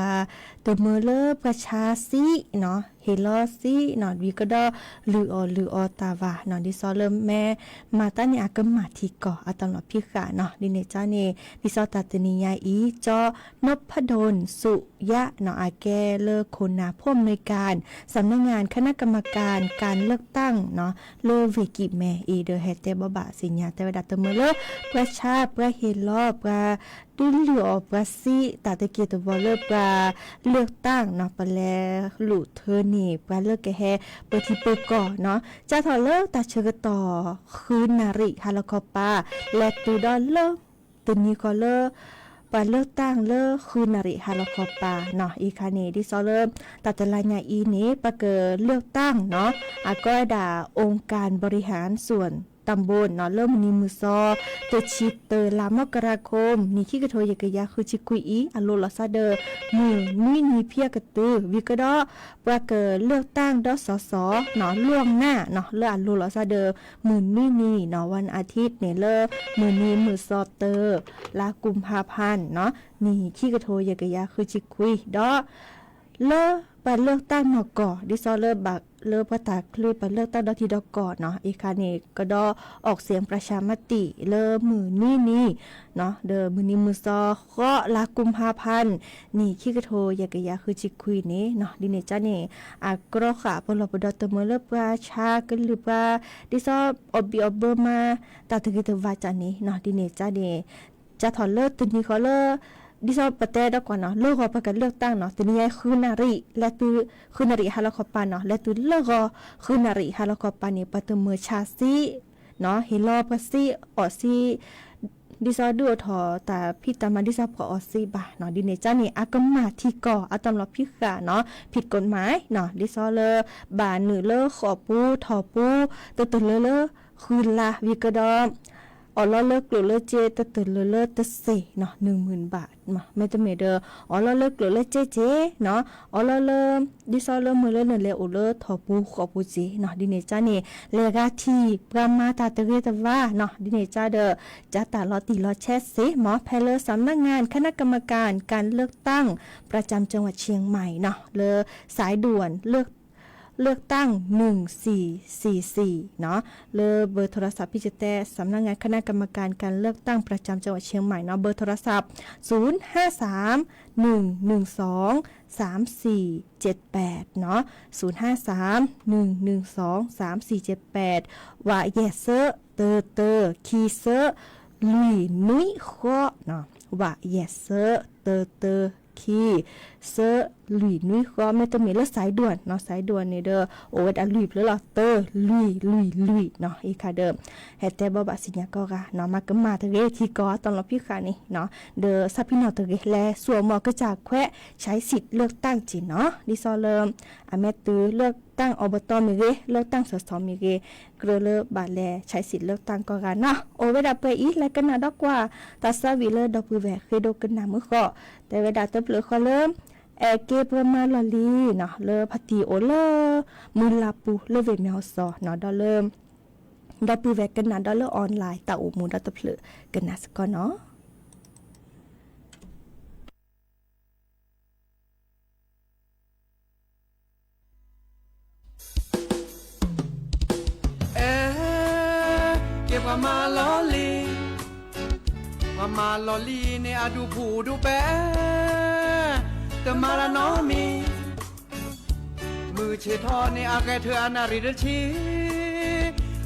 တမၢလၢပှၤဆါစံနီၢ် ဟ့ၣ်လီၤစံးနီၤ ဝံၤကဒီးလုၢ်အီၣ်လုၢ်အီတၢ်ဘၣ်နီၤ ဒ်သိးလၢမ့ၢ်မၤတၢ်န့ၣ် အကမၣ်ထံကီၢ်အတၢ်လီၢ်ဖံးဃာ်နီၤ ဒ်န့ၣ်ကန့ၣ် ဒ်သိးတၢ်တနံၤညါအံၤ ကၠီ နီၣ်ဖဒိၣ် စူယါနီၤ အကဲလၢခိၣ်နၢ် ผู้อำนวยการ สำนักงานคณะกรรมการการเลือกตั้งနီၤ လၢဝ့ၢ်ကံၣ်မဲၣ်အံၤ ဒီးဟဲတဲဘိးဘၣ်သ့ၣ်ညါ တဲဝဲဒၣ်တမုာ်လၢ ပှၤဆါ ပှၤဟ့ၣ်လီၤ ပှၤ ဒုးလုၢ်အီၣ်ပှၤစံး တၢ်တက့ၢ်တဘီလၢပှၤ เลือกตั้งနီၤ ပလဲၤလူၤထၢန့ၢ် ပှၤလၢကဟဲပၢထံပၢကီၢ်နီၤ စးထီၣ်လၢတၢ်ဆၢကတီၢ် ဃုနၣ်ရံၣ်ဟါလီၤခီပၤ လဲၤတုၤဒီးလၢ တနံၤဃီလၢ ပှၤ เลือกตั้ง လၢဃုနၣ်ရံၣ်ဟါလီၤခီပၤနီၤ အံၤခါန့ၣ် ဒ်သိးလၢ တၢ်တလါညါအံၤန့ၣ် ပှၤက เลือกตั้ง နီၤ အကဲဝဲဒၣ် องค์การบริหารส่วนตำบล နီၤ လၢမုၢ်နံၤမုၢ်သီ တဆံတၢ လါမကရၤခိၣ် နံၣ်ခံကထိယဲၢ်ကယၤဃုဆံခွံအံၤ အလိၤလီၤဆီဒီး မုၢ်နွံနံၤဖဲအကတၢၢ် ဝံၤကဒီး ပှၤက เลือกตั้ง ဒီး สส နီၤ ล่วงหน้า နီၤ လၢအလိၤလီၤဆီဒီး မုၢ်နွံနံၤနီၤ วันอาทิตย์ န့ၣ် လၢမုၢ်နံၤမုၢ်သီတၢ လါ กุมภาพันธ์ နီၤ နံၣ်ခံကထိယဲၢ်ကယၤဃုဆံခွံ ဒီး လၢပှၤ เลือกตั้ง နီၢ်ကီၢ် ဒ်သိးလၢဘၣ်လၢပှၤတၢ်ချုးပှၤ เลือกตั้ง ဒီတံၤဒီကီၢ်နီၤ အံၤခါန့ၣ် ကဒီး ออกเสียงประชามติ လၢမုၢ်နွံနံၤ ဒီးမုၢ်နံၤမုၢ်သီဃိး လါ กุมภาพันธ์ နံၣ်ခံကထိယဲၢ်ကယၤဃုဆံခွံန့ၣ်နီၤ ဒ်န့ၣ်ကန့ၣ် အကြၢးဃာ်ပလီၢ်ပဒီတမုာ်လၢပှၤဆါကလုၢ်ပှၤ ဒ်သိးအီၣ်ဘံၣ်အီၣ်ဘၢမၤ တၢ်တဂ့ၤတဝါကန့ၣ်နီၤ ဒ်န့ၣ်ကန့ၣ် စးထီၣ်လၢတနံၤဃီလၢ ဒ်သိးပတဲဒီးကွၢ်နီၤ လၢဂီၤပှၤက เลือกตั้ง နီၤ တနံၤညါဃုနၣ်ရံၣ် လဲၤတုၤ ဃုနၣ်ရံၣ်ဟါလီၤခီပၤနီၤ လဲၤတုၤလၢဂီၤ ဃုနၣ်ရံၣ်ဟါလီၤခီပၤန့ၣ် ပှၤတမုာ်ဆါစံး နီၤ ဟ့ၣ်လီၤပှၤစံးအီၣ်စံး ဒ်သိးဒုးအိၣ်ထီၣ်တၢ်ဖံးတၢ်မၤ ဒ်သိးပှၤအီၣ်စံးဘၣ်နီၤ ဒ်န့ၣ်ကန့ၣ် အကမၣ်ထံကီၢ်အတၢ်လီၢ်ဖံးဃာ်နီၤ ผิดกฎหมาย နီၤ ဒ်သိးလၢ ဘၣ်နုာ်လၢဃိာ်ပူၤထီၣ်ပူၤ တတၢၢ်လၢလၢ ဃုလါ ဝံၤကဒီး အီၣ်လီၤလၢကျိၣ်လၢစ့ တတၢၢ်လၢလၢတစ့နီၤ หนึ่งหมื่นบาท မ့တမ့ၢ်ဒီး အီၣ်လီၤလၢကျိၣ်လၢစ့စ့နီၤ အီၣ်လီၤလၢ ဒ်သိးလၢမုၢ်လၢနလဲၤအိၣ်လၢထီၣ်ပူၤဃိာ်ပူၤစ့နီၤ ဒ်န့ၣ်ကန့ၣ် လဲၤဂၤထံၣ် ပှၤမၤတၢ်တဂ့ၤတဝါနီၤ ဒ်န့ၣ်ကဒီး ကတၢ်လီၤတံၢ်လီၤဆဲးစ့မ့ၢ် ဖဲလၢ สำนักงานคณะกรรมการการเลือกตั้งประจำจังหวัดเชียงใหม่ နီၤ လၢ สายด่วน เลือก เลือกตั้ง หนึ่งสี่สี่สี่ နီၤ လၢ เบอร์โทรศัพท์ ဖဲကတဲ สำนักงานคณะกรรมการการเลือกตั้งประจำจังหวัดเชียงใหม่ နီၤ เบอร์โทรศัพท์ ศูนย์ห้าสาม หนึ่งหนึ่งสอง สามสี่เจ็ดแปด နီၤ ศูนย์ห้าสาม หนึ่งหนึ่งสอง สามสี่เจ็ดแปด ဝးယဲၢ်သၢ တၢတၢ ခံသၢ လွံၢ်နွံဃိးနီၤ ဝးယဲၢ်သၢ တၢတၢ ခံသၢ လွံၢ်နွံဃိး မ့တမ့ၢ်လၢ สายด่วน နီၤ สายด่วน န့ၣ်ဒီး အိၣ်ဝဲဒၣ်လွံၢ်ဖျၢၣ်လီၤ တၢ လွံၢ် လွံၢ် လွံၢ် နီၤ အံၤခါဒီး ဟဲတဲဘိးဘၣ်စံၣ်ညီၣ်ကီးဂၤနီၤ မၤကမၣ်တဂ့ၤထံကီၢ်အတၢ်လီၢ်ဖံးဃာ်န့ၣ်နီၤ ဒီးဆၣ်ဖံနီၣ်တဂ့ၤ လဲၤဆူအမီၢ်ကစၢ်ခွဲး ใช้สิทธิ์เลือกตั้ง က့ၤနီၤ ဒ်သိးလၢ အမ့ၢ်တုၤ เลือกตั้ง อบต မ့ၢ်ဂ့ၤ เลือกตั้ง สส မ့ၢ်ဂ့ၤ ကြၢးလၢဘၣ်လဲၤ ใช้สิทธิ์เลือกตั้ง ကီးဂၤနီၤ အိၣ်ဝဲဒၣ်ပှဲၤအံၤ လဲၤကနၣ်ဒီးကွၢ် တၢ်သးဝံၣ်လၢဒီပုၢ်ဝဲၢ်ဃ့ဒိကနၣ်မုၢ်ဃီ တဲဝဲဒၣ်တဖျၢၣ်ဃီလၢ အဲၣ်က့ၤပှၤမၤလီၢ်လံၤနီၤ လၢဖါတံၢ်အိၣ်လၢ မုၢ်လၢ်ပူၤလၢဝ့ၢ်မၠီၤစီၤနီၤ ဒီးလၢ ဒီပုၢ်ဝဲၢ်ကနၣ်ဒီးလၢ online တၢ်အိၣ်မူဒီတဖျၢၣ် ကနၣ်စ့ၢ်ကီးနီၤ အဲ ကဲပှၤမၤလီၢ်လံၤ, ပှၤမၤလီၢ်လံၤန့ၣ် အဒူၣ်ဖူၣ်ဒူၣ်ပဲာ်, တမၤတၢ်နီတမံၤ, မုၢ်ဆ့ၣ်ထီၣ်န့ၣ် အဂဲၤထၢၣ်အနၣ်ရံၣ်တဆံ,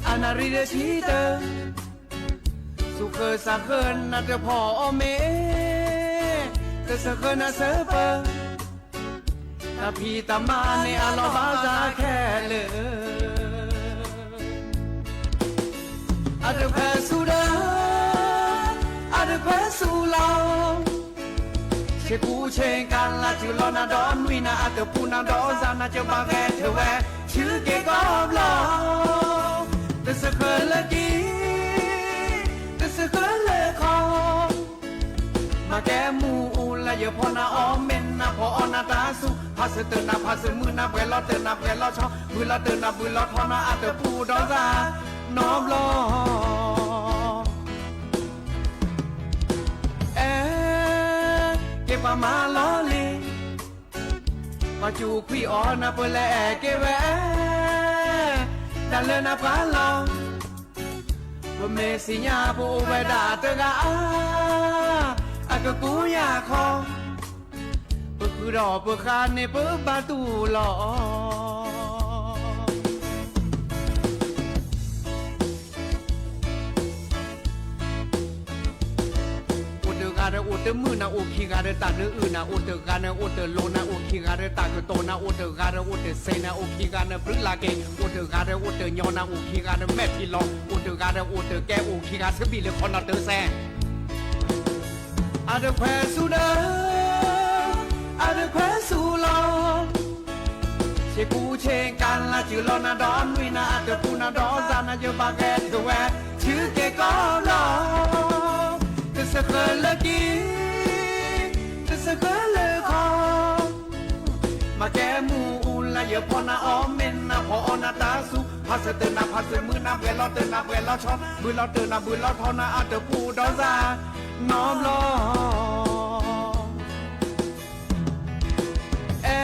အနၣ်ရံၣ်တဆံတၢၢ် စူးဃၢၤစးဃၢၤနၢ်တဖီၣ်အီၤမ့ၢ်, တစၢဃၢၤနၢ်စၢပၢၢ်, တၢ်ဖံးတၢ်မၤန့ၣ်အလီၢ်ဘၣ်သးခဲလၢာ်, အတခွဲးဆူၣ်ဒီး, အတခွဲးဆူၣ်လီၤ ဆ့ကူဆ့ကၤလၤ စုလီၤနၤဒီးနွံနၤအတပူၤနၤဒီးစၤနၤ ကဘၣ်ဂဲၤထၢၣ်ဝဲ ဆူက့ၤကီၢ်ဘျီ, တစၢဃၢၤလၢကံ, တစၢဃၢၤလၢခီ, မၤကဲမူအူလၢယဖီနၤအီၣ်မ့ၢ်နၤဖီအီၣ်နၤတၢ်ဆူၣ်, ဖးစၢၤတၢၢ်နၤဖးစၢၤမုၢ်နၤ ပှဲၤလီၤတၢၢ်နၤပှဲၤလီၤဆီ, ဘုလီၤတၢၢ်နၤဘုလီၤထီနၤ အတပူၤဒီးစၤနီဘျီ အဲ ကဲပှၤမၤလီၢ်လံၤ, ပှၤစူးခွံအီၤနၢ်ပၢၢ်လဲၣ်က့ၤဝဲ, တၢ်လၢနၢ်ပှၢ်လီၤ. ပမ့ၢ်သ့ၣ်ညါပအိၣ်ဝဲဒၣ်တဂၤဧါ, အကကူယၤခီ, ပဃုာ်ဒီးပဃၣ်န့ၣ်ပဘၣ်တူၢ်လီၤ. အိၣ်တဂၤဒီးအိၣ်တမုာ်နၤ, အိၣ်ခံဂၤဒီးတၢ်နၢအုၣ်နၤ, အိၣ်တဂၤဒီးအိၣ်တလိၤနၤ, အိၣ်ခံဂၤဒီးတၢ်ကတိၤနၤ, အိၣ်တဂၤဒီးအိၣ်တစဲးနၤ, အိၣ်ခံဂၤဒီးဘျုးလၢ်က့ၤ, အိၣ်တဂၤဒီးအိၣ်တညီနၤ, အိၣ်ခံဂၤဒီးမဲာ်ထံလီၤ, အိၣ်တဂၤဒီးအိၣ်တကဲ, အိၣ်ခံဂၤဆၢဘံၣ်လၢခီနီၤတၢ်စဲး အတခွဲးဆူၣ်ဒီး, အတခွဲးဆူၣ်လီၤ. ဆ့ကူဆ့ကၤလၢ်စၢၤလီၤနၤဒီးနွံနၤ, အတပူၤနၤဒီးစၤနၤ, ယဘၣ်ဂဲၤဒဝဲဆူက့ၤကီၢ်လီၤ. တစၢဃာ်လၢက့ၤ, တစၢဃာ်လၢခီ, မၤကဲမူအူလၢယဖီနၤအီၤ, မ့ၢ်နဖီအီၤနၤတၢ်ဆူၣ်, ဖးစၢၤတၢ်နၤဖးစၢၤမုၢ်နၤ, ဘှဲးလီၤတၢ်နၤဘှဲးလီၤဆီ, ဘုၣ်လီၤတၢ်နၤဘုၣ်လီၤထီနၤ, အတပူၤဒီးစၤနီတဘျီ. အဲ,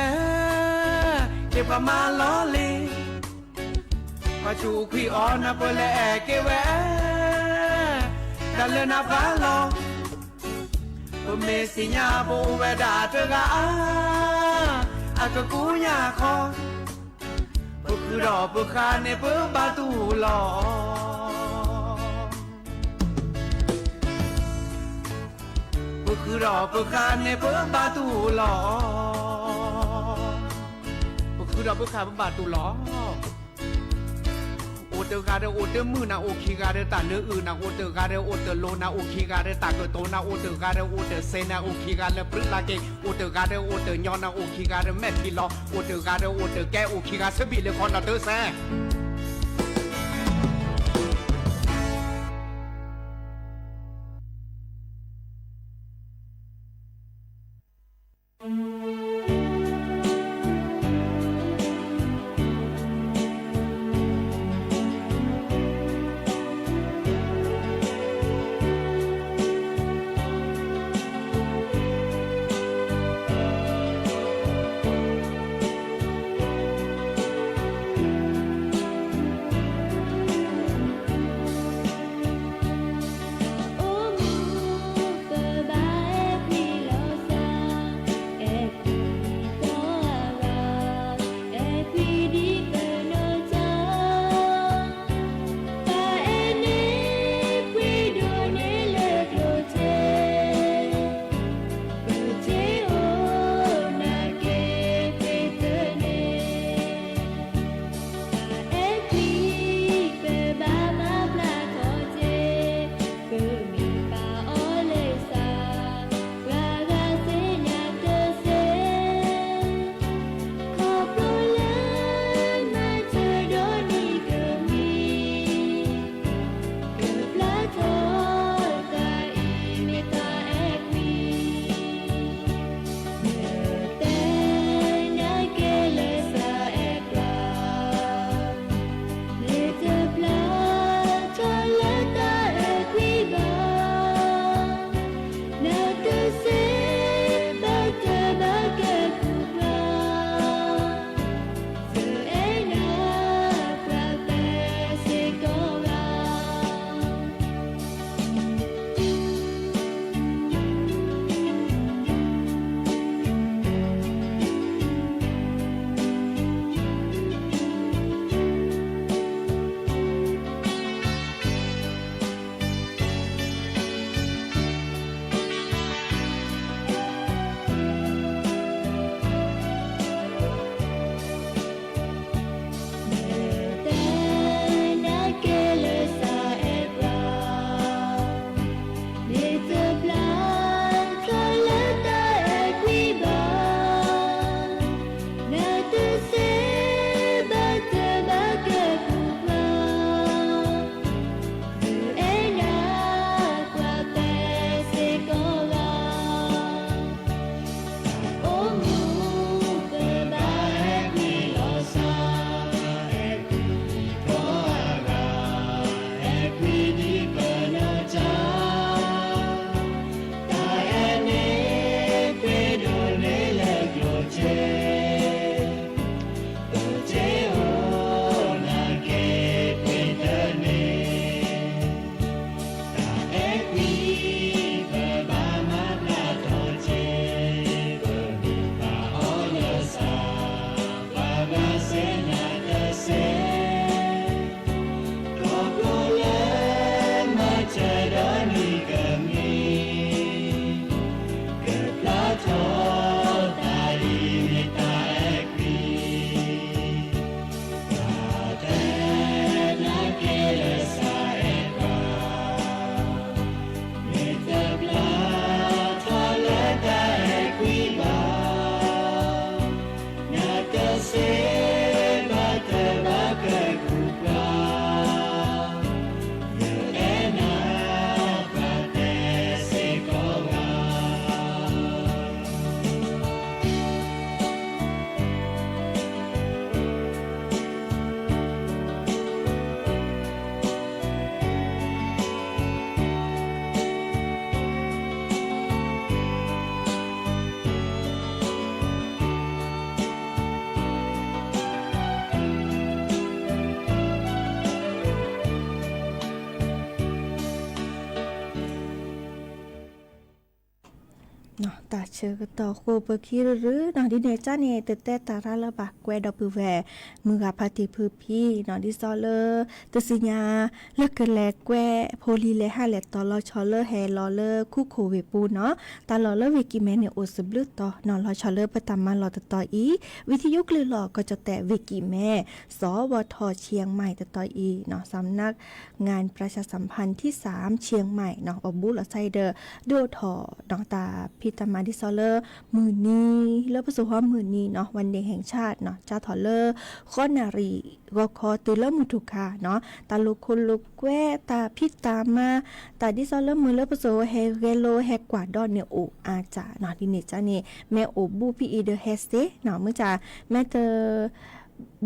က့ၤပှၤမၤလီၤလံ, ပှၤစူးခွံအီၤနၢ်ပၢၢ်လဲၣ်က့ၤဝဲ, တၢ်လၢနၢ်ပၢၢ်လီၤ. ပမ့ၢ်သ့ၣ်ညါပအိၣ်ဝဲဒၣ်တဂၤဧါ, အကကူယၤခီ, ပဃုာ်ဒီးပဃၣ်န့ၣ်ပဘၣ်တူၢ်လီၤ. ပဃုာ်ဒီးပဃၣ်န့ၣ်ပဘၣ်တူၢ်လီၤ. ပဃုာ်ဒီးပဃၣ်ပဘၣ်တူၢ်လီၤ. အိၣ်တဂၤဒီးအိၣ်တမုာ်နၤ, အိၣ်ခံဂၤဒီးတၢ်နၢအုၣ်နၤ, အိၣ်တဂၤဒီးအိၣ်တလိၤနၤ, အိၣ်ခံဂၤဒီးတၢ်ကတိၤနၤ, အိၣ်တဂၤဒီးအိၣ်တစဲးနၤ, အိၣ်ခံဂၤလၢဘျုးလၢ်က့ၤ, အိၣ်တဂၤဒီးအိၣ်တညီနၤ, အိၣ်ခံဂၤဒီးမဲာ်ထံလီၤ, အိၣ်တဂၤဒီးအိၣ်တကဲ, အိၣ်ခံဂၤဆၢဘံၣ်လၢခီနီၤတၢ်စဲး တၢ်ဆၢကတီၢ်ဃိပခံရုရုနီၤ ဒ်န့ၣ်ကန့ၣ် တတဲတၢ်ရၤလၢၤဘၣ် ကွဲးဒီပုၢ်ဝဲၢ် မုၢ်ဂၤဖါတံၢ်ဖုဖံနီၤ ဒ်သိးလၢ တသ့ၣ်ညါ လၢကလဲၤကွဲးဖိလံၤလဲၤဟးလဲၤတီၤလီၤဆီလၢဟဲလီၤလၢခူခိၣ်ဝ့ၢ်ပူၤနီၤ တၢ်လီၢ်လၢဝ့ၢ်ကံၢ်မဲန့ၣ်အိၣ်သဘျုးတီၤနီၤ လီၤဆီလၢပတၢ်မၤလီၢ်တတီၤအံၤ ဝံၤထံယိကျုၢ်လီၤ ကီၢ်ကၠီၣ်တဲၣ်ဝ့ၢ်ကံၢ်မဲ စဝထ เชียงใหม่ တတီၤအံၤနီၤ สำนักงานประชาสัมพันธ์ที่สามเชียงใหม่နီၤ အိၣ်ဘူးလီၤဆီအံၤဒီး ဒုးအိၣ်ထီၣ်နီၤတၢ်ဖံးတၢ်မၤဒ်သိးလၢ မုၢ်နံၤ လၢပစိာ်ဃီမုၢ်နံၤနီၤ วันเด็กแห่งชาติနီၤ ကၢ်ထီၣ်လၢ ဃိးနၣ်ရံၣ် ဂီၤခီတုၤလၢမုၢ်ထူၣ်ခါနီၤ တၢ်လိာ်ခိၣ်လိာ်ကွဲ တၢ်ဖံးတၢ်မၤ တၢ်ဒ်သိးလၢမုၢ်လၢပစိာ်ဃီဟဲဂဲၤလိဟဲကွၢ်ဒီးန့ၣ်အိၣ်အါစၢ်နီၤ ဒ်န့ၣ်ကန့ၣ် မ့ၢ်အိၣ်ဘူးဖဲအံၤဒီးဟဲစ့နီၤ မုၢ်ကၢ် မ့ၢ်တ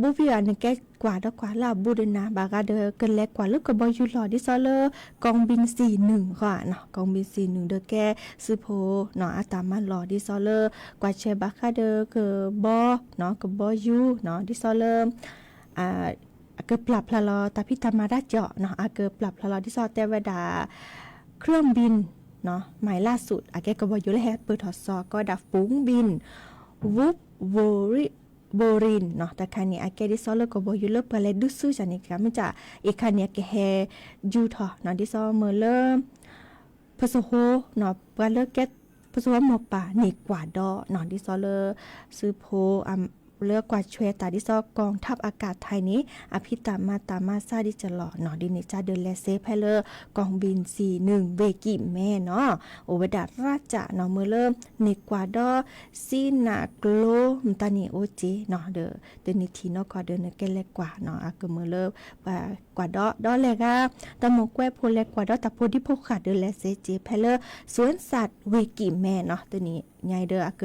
ဘူးဖဲအံၤ နကဲကွၢ်ဒီးကွၢ်လၢအဘူးဒီးနၤ ဘၣ်ဃးဒီးကလဲၤကွၢ်လၢကဘီယူၤလီၤ ဒ်သိးလၢ กองบินสี่หนึ่งဃီနီၤ กองบินสี่หนึ่งဒီးကဲ စုဖိနီၤ အတၢ်မၤလီၢ် ဒ်သိးလၢ ကွၢ်ဆၢဘၣ်ဃးဒီးကဘီနီၤ ကဘီယူၤနီၤ ဒ်သိးလၢ အကပျၢ်ဖျါလီၤတၢ်ဖံးတၢ်မၤတၢ်ကီနီၤ အကပျၢ်ဖျါလီၤ ဒ်သိးတဲဝဲဒၣ် เครื่องบินနီၤ ใหม่ล่าสุด အကဲကဘီယူၤလၢဟဲပၢၢ်ထီၣ်စီၤ ကီးဒၣ် ฝูงบิน ဝူးဝူးရံၣ်နီၤ တၢ်ခါန့ၣ် အကဲဒ်သိးလၢကဘီယူၤလၢပှၤလဲၤဒုးဆူၣ်စၢ်န့ၣ် မုၢ်ကၢ် အံၤခါန့ၣ် အကဟဲယူၤထီၣ်နီၤ ဒ်သိးမုၢ်လၢ ပစိာ်ဃီနီၤ ပှၤလၢကဲ ပစိာ်ဃီမိၢ်ပၢ်န့ၢ်ကွၢ်ဒီးနီၤ ဒ်သိးလၢ စုဖိ လၢကွၢ်ဆွဲတၢ်ဒ်သိး กองทัพอากาศไทยန့ၣ် အဖံးတၢ်မၤတၢ်မၤစၢ်ဒ်ကလီၤနီၤ ဒ်န့ၣ်ကဒီးလဲၤစ့ဖဲလၢ กองบินสี่หนึ่งဝ့ၢ်ကံၢ်မဲနီၤ အိၣ်ဝဲဒၣ်ရၢ်ကၢ်နီၤ မုၢ်လၢန့ၢ်ကွၢ်ဒီး စံနၢ်ကျိ မတၤန့ၣ်အိၣ်က့နီၤ ဒီးတနံၤထံၣ်နီၢ်ကီၢ်ဒီးနကဲလဲၤကွၢ်နီၤ အကမုၢ်လၢ ကွၢ်ဒီးဒီးလဲၤဂၤ တၢ်မိၢ်ကွဲးဖိလဲၤကွၢ်ဒီးတၢ်ဖိဒံဖိဃာ်ဒီးလဲၤစ့က့ဖဲလၢ สวนสัตว์ဝ့ၢ်ကံၢ်မဲနီၤ တနံၤညါအံၤဒီးအက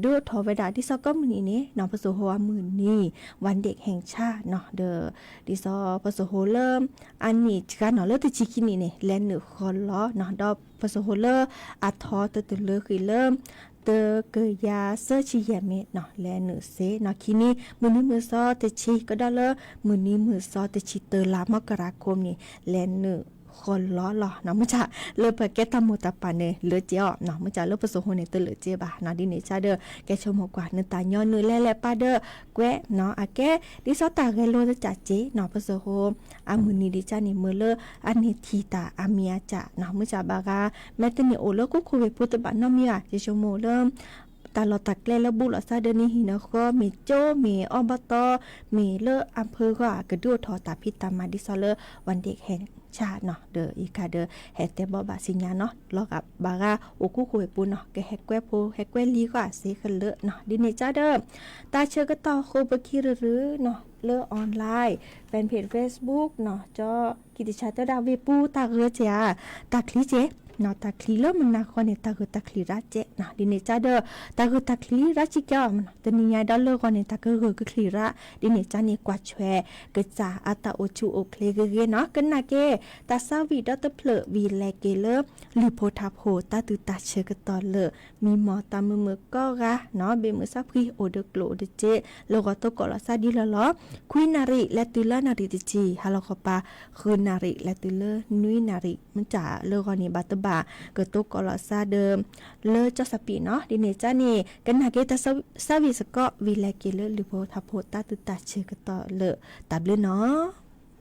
ဒုးအိၣ်ထီၣ်ဝဲဒၣ်ဒ်သိးကိးမုၢ်နံၤန့ၣ်နီၤ ပစိာ်ဃီအမုၢ်နံၤ วันเด็กแห่งชาติနီၤ ဒီး ဒ်သိးပစိာ်ဃီလၢ အနံၣ်စှၤနီၤ လၢတဆံခံနံၣ်န့ၣ် လဲၤနုာ်ဃီလီၤနီၤ ဒီးပစိာ်ဃီလၢ အထီတတုၤလၢဃံးလၢ တကယၤသၢဆံယဲၢ်မ့ၢ်နီၤ လဲၤနုာ်စ့နီၤ ခံနံၤ မုၢ်နံၤမုၢ်သီတဆံ ကဒီးလၢ မုၢ်နံၤမုၢ်သီတဆံတၢလါ มกราคมန့ၣ် လဲၤနုာ်ဃီလီၤလီၤနီၤ မုၢ်ကၢ် လၢပကဲတၢ်မိၢ်တၢ်ပၢ်န့ၣ် လၢကဲအီၤနီၤ မုၢ်ကၢ်လၢပစိာ်ဃီန့ၣ် တလၢာ်ကဲဘၣ်နီၤ ဒ်န့ၣ်ကဒီး ကဲဆိကမိၣ်ကွၢ် နတၢ်ညီနုၢ်လဲၣ်လဲၣ်ပၢ်ဒီး ကွဲးနီၤ အကဲ ဒ်သိးတၢ်ဂဲၤလိာ်တကးက့နီၤ ပစိာ်ဃီ အမုၢ်နံၤဒ်ကန့ၣ် မုၢ်လၢအန့ၢ်ထံၣ်တၢ်အမံၤအကၢ်နီၤ မုၢ်ကၢ်ဘၣ်ဂၤ မ့ၢ်တန့ၢ်အိၣ်လၢခိခိၣ်ဝ့ၢ်ပူၤတဘၣ်နီတမံၤဘၣ် ကဆိကမိၣ်လၢ တၢ်လီၢ်တၢ်ကျဲလၢဘူးလီၤသးဒီးန့ၣ်ဟံၣ်နီၢ်ဃီ မ့ၢ်ကၠိ မ့ၢ်အီၣ်ဘၣ်တီ မ့ၢ်လၢအဖၢဂီၢ် ကဒုးအိၣ်ထီၣ်တၢ်ဖံးတၢ်မၤဒ်သိးလၢ วันเด็กแห่งชาติနီၤ ဒီးအံၤခါဒီး ဟဲတဲဘၣ်ဘၣ်ဆူညါနီၤ လီၤဂာ်ဘၣ်ဂၤ အိၣ်ခိခိၣ်ဝ့ၢ်ပူၤနီၤ ကဟဲကွဲးဖိ ဟဲကွဲးလံာ်ဂီၢ်အစ့ကလၢာ်နီၤ ဒ်န့ၣ်ကဒီး တၢ်ဆၢကတီၢ်ဃိပခံရုရုနီၤ လၢ online แฟนเพจ Facebook နီၤ ကၠီကံၢ်တဆါတဲဒၣ်ဝ့ၢ်ပူၤ တၢ်ဂၢၢ်ကဲဧါ တၢ်ချံကဲ နီၤ တၢ်ချံလၢမုၢ်နၤဃီန့ၣ် တၢ်ဂၢၢ်တၢ်ချံရၣ်ကဲနီၤ ဒ်န့ၣ်ကဒီး တၢ်ဂၢၢ်တၢ်ချံရၣ်ကဲကဲအီၤ တနံၤညါဒီးလၢဂီၤန့ၣ် တၢ်ကဂၢၢ်ကချံရၣ် ဒ်န့ၣ်ကန့ၣ် ကွၢ်ဆွဲ ကစၢ်အတၢ်အိၣ်ဆူၣ်အိၣ်ချ့ဂ့ၤဂ့ၤနီၤ ကနၣ်က့ၤ တၢ်သးဝံၣ်ဒီတဖျၢၣ်ဝံၤလဲၤက့ၤလၢ လုၢ်ဖိထါဖိ တၢ်သူၣ်တၢ်ဆၢကတီၢ်လၢာ် မံမီၢ်တၢ်မုာ်မုာ်ကိးဂၤနီၤ ဘ့ၣ်မုၢ်ဆါဖှံအိၣ်ဒီးကျိၣ်အိၣ်ဒီးစ့ လၢဂီၤတိကိးလီၤသးဒ်လီၤလီၤ ခွံနၣ်ရံၣ် လဲၤတုၤလၢနၣ်ရံၣ်တဆံ ဟါလီၤခီပၤ ဃုနၣ်ရံၣ် လဲၤတုၤလၢနွံနၣ်ရံၣ် မ့ၢ်တၢ်လၢဂီၤန့ၣ် ဘၣ်တဘၣ် ကတိကိးလီၤသးဒီး လၢကၠီၣ်စပံးနီၤ ဒ်န့ၣ်ကန့ၣ် ကနၣ်က့ၤတၢ်သးဝံၣ်စ့ၢ်ကီး ဝံၤလဲၤက့ၤလၢလုၢ်ဖိထါဖိ တၢ်သူၣ်တၢ်ဆၢကတီၢ်လၢာ် တၢ်ဘျုးနီၤ မ့ၢ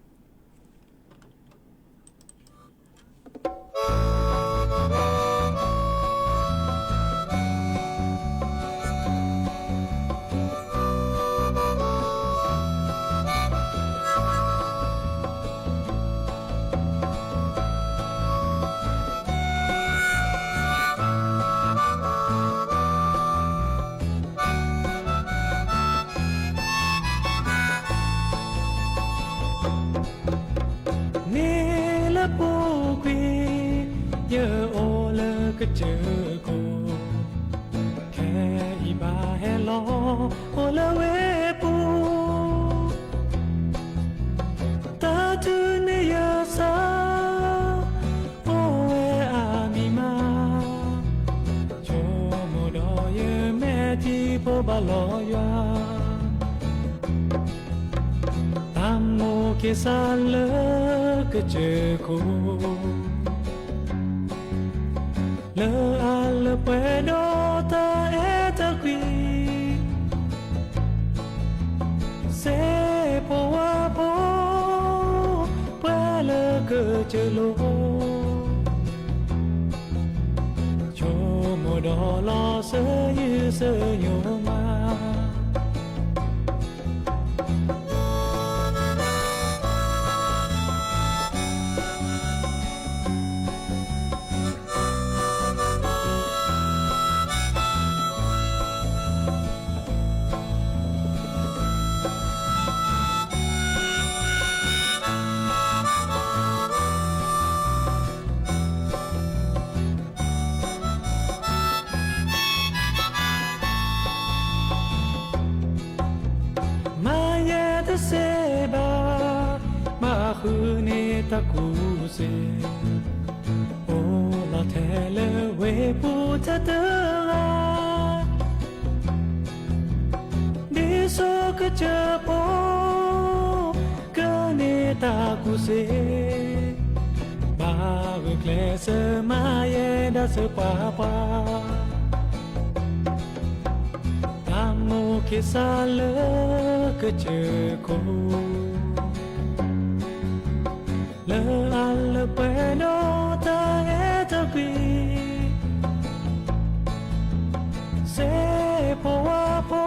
်လၢပူၤကွံာ် ယအိၣ်လၢကစၢၢ်ခိၣ် ခဲအံၤဘၣ်ဟဲလီၤ အိၣ်လၢဝ့ၢ်ပူၤ တၢ်ထုးန့ၢ်ယသး အိၣ်ဝဲအါမံၤမး ဆိကမိၣ်ဒီးယမဲာ်ထံဖိဘၣ်လီၤယွၤ တၢ်မိၣ်က့ၤစၢ်လၢကစၢၢ်ခိၣ် လၢအလၢ ပှဲၤဒီးတၢ်အဲၣ်တၢ်ကွံ, စဲးဖိဝါဖိ, ပှဲၤလၢကစၢၢ်လိၤ, ဆိကမိၣ်ဒီးလီၤစၢၤယုၢ်စၢၤယိာ်မး. မၤယဲတစဲးဘၣ်, မၤဃုန့ၢ်တၢ်ကူၣ်စ့, အိၣ်လီၤထဲလၢဝ့ၢ်ပူၤထဲတဂၤ, ဒ်သိးကစၢၢ်ဖိ ကန့ၢ်တၢ်ကူၣ်စ့, ဘၣ်ဂုာ်ကျဲးစၢးမၤယဲဒၣ်စၢၤပှၤပှၤ, တၢ်မိၣ်ခ့စးလၢကစၢၢ်ခိၣ်, လၢအလၢပှဲၤဒီးတၢ်အဲၣ်တၢ်ကွံ, စဲးဖိဝါဖိ,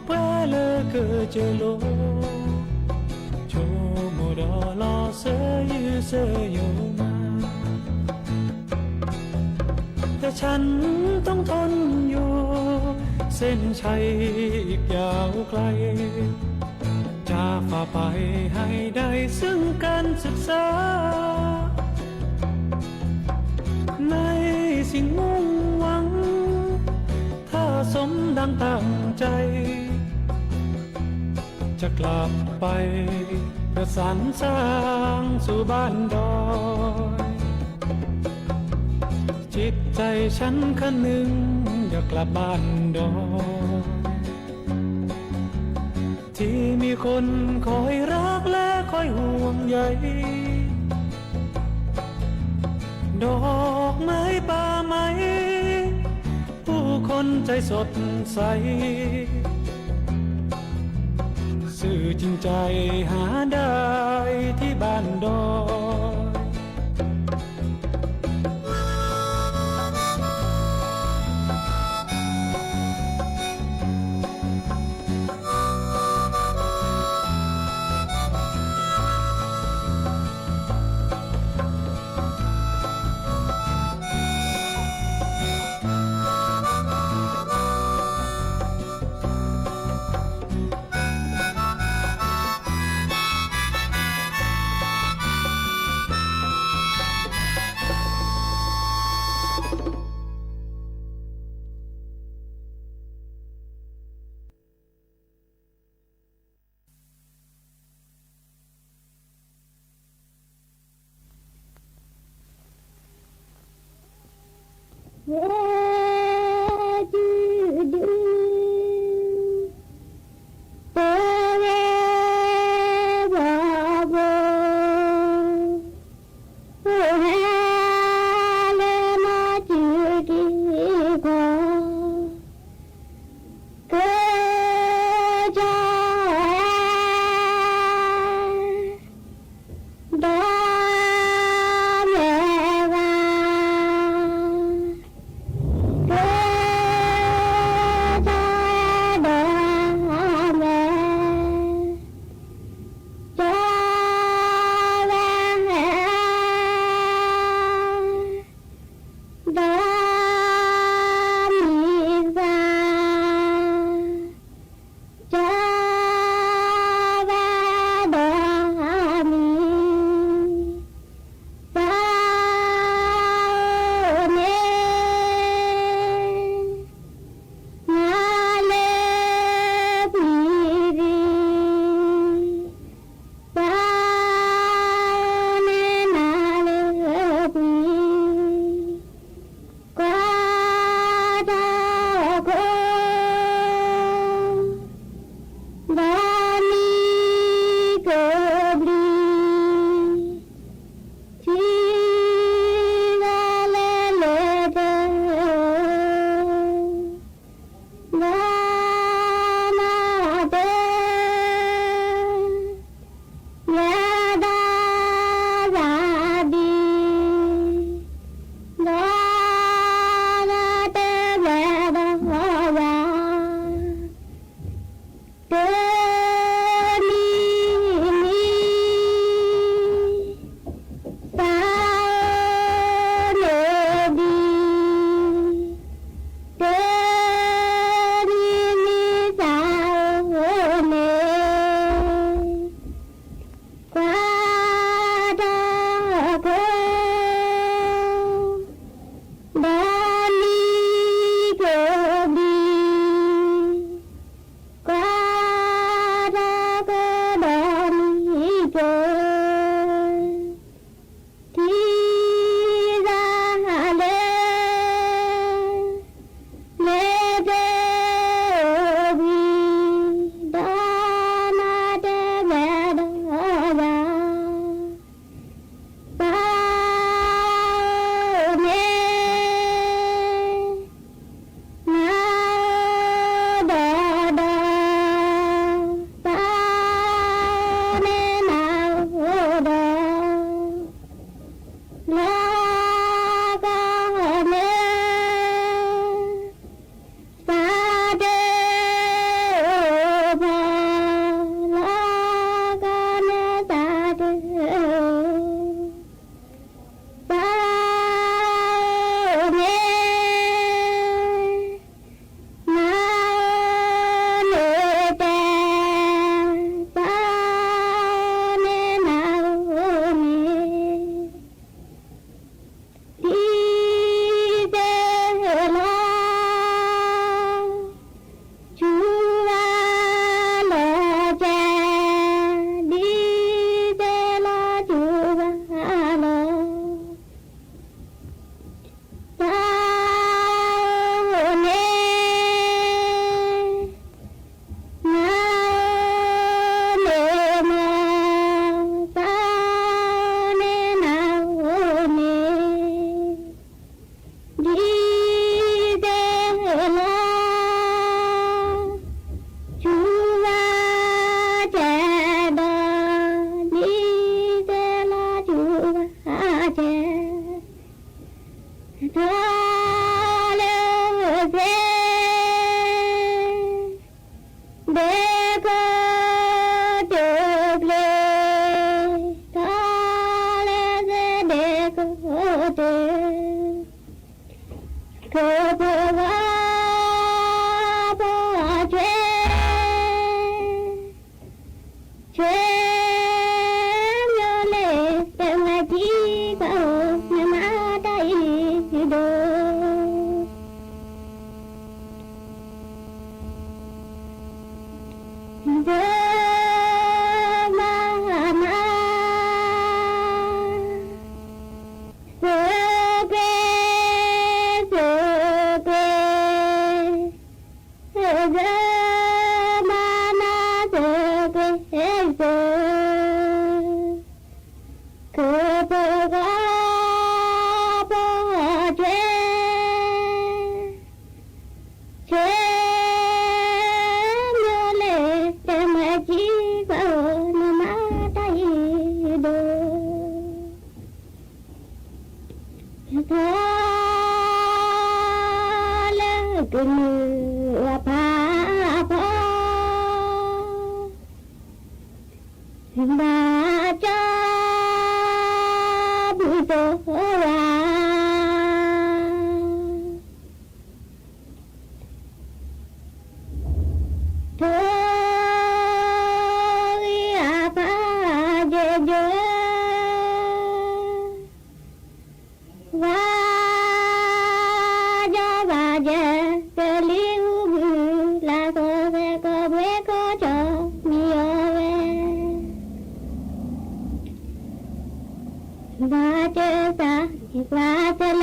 ပှဲၤလၢကစၢၢ်လိၤ, ဆိကမိၣ်ဒီးလီၤစၢၤယုၢ်စၢၤယိာ်မး. แต่ฉันต้องทนอยู่ เส้นชัยอีกยาวไกล จะฝ่าไปให้ได้ซึ่งการศึกษา ในสิ่งมุ่งหวัง ถ้าสมดังตั้งใจ จะกลับไปประสานสร้างสู่บ้านดอย จิตใจฉันคันหนึ่งอยากกลับบ้านดอย ที่มีคนคอยรักและคอยห่วงใย ดอกไม้ป่าไม้ ผู้คนใจสดใส สื่อจริงใจหาได้ที่บ้านดอย ဖိဖိဂီၤဖိဆွဲ, ဆွဲမျိုးလ့တမၤကံကအိၣ် နမၤတၢ်အံၤဒိၣ် ဒမၤနၤ သုးကွဲ သုးကွဲ, ဒမၤနၤသုးကွဲသုး, ကဖိဂီၤဖိဆွဲ, ဆွဲမျိုးလ့တမၤကံကအိၣ် နမၤတၢ်အံၤဒိၣ် ထီလၢကလုာ်အဖးဖီ, ဘၣ်ကၠီ ဘူၣ်သိဝါ ထိဂံၢ်အဖးယဲၢ်ယဲၢ်, ဘၣ်ယီၤဘၣ်ယဲၢ် ကလံၤအူဘုလၢ်သီၣ်သဲး ကီၢ်ပှဲၤကီၢ်ကၠီမံယီၤဝဲ, ဘၣ်တၢ်သး ဘၣ်တၢ်